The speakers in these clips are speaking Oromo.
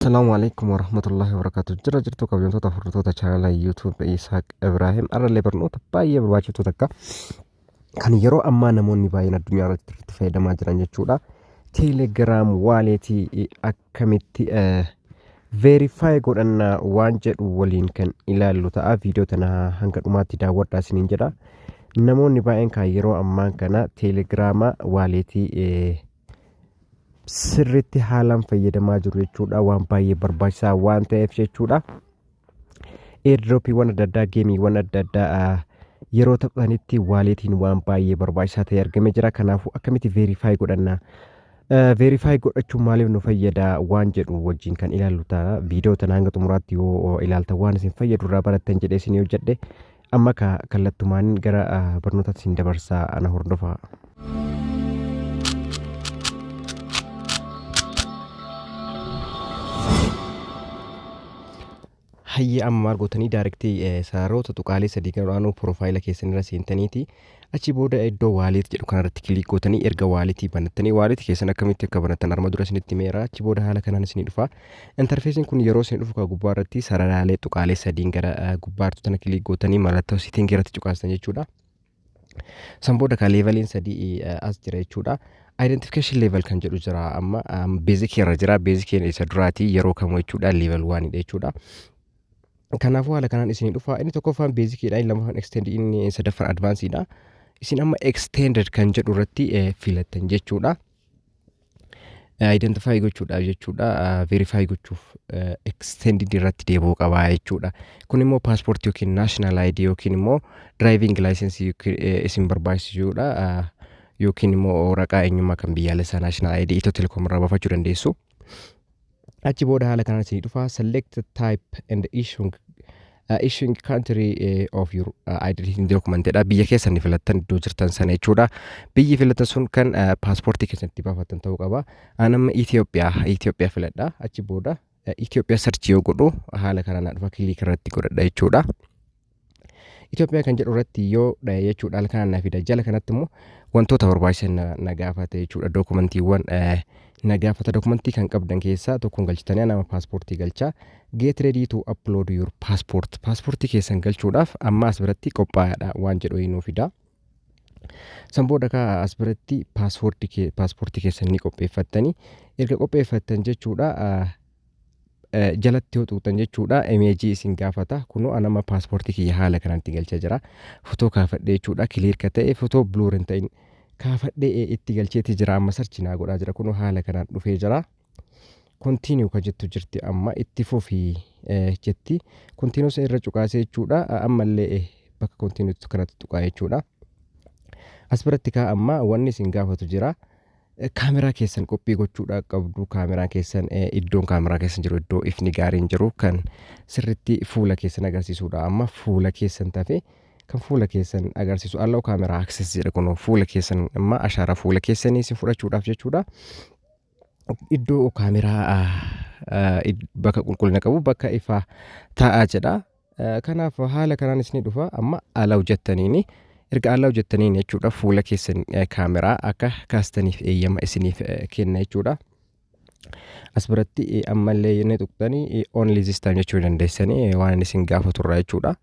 Assalaamu alaikum warahmatullahi wabarakatuh. Jira jirtu kabajamtoota hordoftoota chaanala YouTube Isaaq Ibrahim. Arrallee barnoota baay'ee barbaachiftuu takka kan yeroo ammaa namoonni baay'een addunyaa irratti itti fayyadamaa jiran jechuudha. Telegram waaleetii akkamitti verify godhanna waan jedhu waliin kan ilaallu ta'a. Viidiyoo tana hanga dhumaatti daawwadhaa isiniin jedha. Namoonni baay'een kan yeroo ammaa kana Telegram waaleetii sirriitti haalaan fayyadamaa jiru jechuudha. Waan baay'ee barbaachisaa waan ta'eef jechuudha. Airdropiiwwan adda addaa, geemiiwwan adda addaa yeroo taphatanitti waaleetiin waan baay'ee barbaachisaa ta'e argamee jira. Kanaafuu akkamitti verify godhanna? Verify godhachuun maaliif nu fayyada waan jedhu wajjin kan ilaallu ta'a. Viidiyoo tana hanga xumuraatti yoo ilaaltan waan isin fayyadu irraa barattan jedhee isin hojjedhe. Amma kallattumaan gara barnootaatti isin dabarsaa, ana hordofaa. Hayyee, amma maal gootanii? Directii sararoota tuqaalee sadii kan olaanoo profaayila keessan irra seentaniiti achi booda iddoo wallet jedhu kanarratti click gootanii, erga waaleetii banattanii, waaleetii keessan akkamitti akka banattan arma dura isinitti himeera. Achi booda haala kanaan isinii dhufa. Interfeesiin kun yeroo isin dhufu kan gubbaa irratti sararaalee tuqaalee sadiin gara gubbaartu tana click gootanii mallattoo settingii irratti cuqaastan jechuudha. San booda kan leveliin sadii as jira jechuudha. Identification level kan jedhu jira, amma basic irra jira. Basic isa duraati yeroo kamuu jechuudha, level 1 dha jechuudha. Kanaafuu haala kanaan isinii dhufa. Inni tokkoffaan basicidha, inni lammaffaan extended, inni sadaffaan advancedha. Isin amma extended kan jedhu irratti filattan jechuudha. Identify gochuudhaaf jechuudha, verify gochuuf extended irratti deebi'uu qabaa jechuudha. Kun immoo paaspoortii yookiin national ID yookiin immoo driving license isin barbaachisuudha, yookiin immoo waraqaa eenyummaa kan biyyaalessaa, national ID, Itiyoo Telekoom irraa baafachuu dandeessu. Achi booda haala kanaan isinii dhufa. Select type and issuing country of your identity document dha. Biyya keessan ni filattan, iddoo jirtan sana jechuudha. Biyyi filattan sun kan paaspoortii keessan itti baafattan ta'uu qaba. Ani amma Itoophiyaa filadha. Achi booda Itoophiyaa search yoo godhu haala kanaan na dhufa, click irratti godhadha jechuudha. Itoophiyaa kan jedhu irratti yoo dhahe jechuudha, haala kanaan na fida. Jala kanatti immoo wantoota barbaachisan na gaafata jechuudha. Dookumantiiwwan na gaafata. Dookumantii kan qabdan keessaa tokkoon galchitanii, nama paaspoortii galchaa. Get ready to upload your passport. Paaspoortii keessan galchuudhaaf amma as biratti qophaa'aadha waan jedhu nuu fida. San booda kaa as biratti paaspoortii keessan ni qopheeffattanii, erga qopheeffattan jechuudha, jalatti yoo tuqxan jechuudha, imeejii isin gaafata. Kunoo anama paaspoortii kiyya haala kanatti galchaa jira. Fotoo kaafadhee jechuudha, clear ka ta'e, fotoo blur hin ta'in kaafadhee itti galcheeti jira. Amma search naa godhaa jira. Kunoo haala kanaan dhufee jira. Continue ka jettu jirti, amma itti fufii jetti. Continue irra cuqaasee jechuudha, ammallee bakka continue kanatti tuqaa jechuudha. As biratti kaa amma wanni isin gaafatu jira. Kaameraa keessan qophii gochuudha qabdu. Kaameraa keessan, iddoon kaameraa keessan jiru iddoo ifni gaariin jiru kan sirritti fuula keessan agarsiisudha. Amma fuula keessan tafe kan fuula keessan agarsiisu, allow camera access jedha. Kun fuula keessan amma ashaaraa fuula keessanii isin fudhachuudhaaf jechuudha. Iddoo kaameraa bakka qulqullina qabu, bakka ifaa taa'aa jedha. Kanaaf haala kanaan isin dhufa. Amma allow jettaniini, erga allow jettaniin jechuudha, fuula keessan kaameraa akka kaastaniif eeyyama isiniif kenna jechuudha. As biratti ammallee inni tuqxanii only this time jechuu dandeessanii waan isin gaafaturra jechuudha.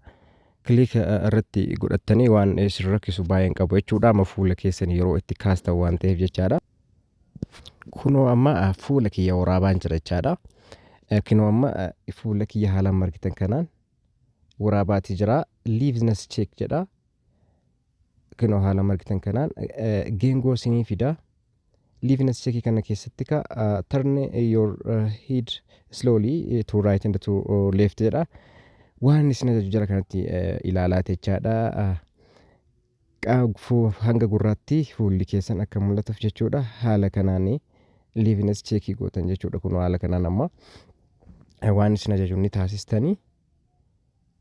Click irratti godhattanii waan isin rakkisu baay'een qabu jechuudha. Amma fuula keessan yeroo itti kaastan waan ta'eef jechaadha. Kunoo amma fuula kiyya waraabaan jira jechaadha. Kunoo amma fuula kiyya haalaan margitan kanaan waraabaati jira. Liveness check jedha. Kunoo haala margitan kanaan geengoo isinii fida. Liveness check kana keessatti ka turn your head slowly to right and to left jedha. Waan isin ajaju jala kanatti ilaalaa jechaadha. Hanga gurraatti fuulli keessan akka mul'atuuf jechuudha. Haala kanaan liveness checkii gootan jechuudha. Kun haala kanaan amma waan isin ajaju ni taasistanii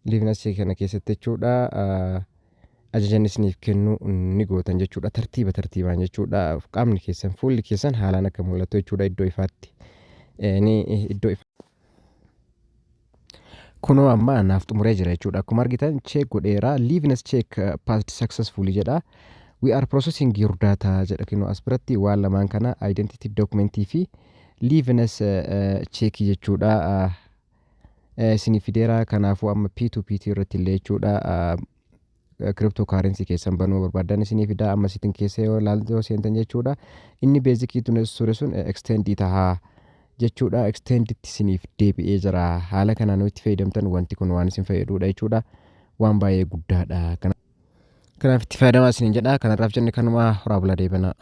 liveness checkii kana keessatti jechuudha. Ajajan isiniif kennu ni gootan jechuudha. Tartiiba tartiibaan jechuudha. Qaamni keessan, fuulli keessan haalaan akka mul'atu jechuudha, iddoo ifaatti. Ni iddoo ifa. Kunoo amma naaf xumuree jira jechuudha. Akkuma argitan check godheera. Liveness check passed successfully jedha. We are processing your data jedha. Kunoo as biratti waan lamaan kana, identity documentii fi Liveness checkii jechuudha isinii fideera. Kanaafuu amma P2P irratti illee jechuudha, crypto currency keessan banuu barbaadan isinii fida. Amma sitin keessa yoo ilaaltu, yoo seentan jechuudha, inni basicii ture sun extendii tahaa jechuudha. Extenditti isiniif deebi'ee jira. Haala kanaan yoo itti fayyadamtan, wanti kun waan isin fayyadudha jechuudha, waan baay'ee guddaadha. Kanaaf itti fayyadamaa isiniin jedha. Kanarraaf jenne kanuma. Horaa bulaa, deebanaa.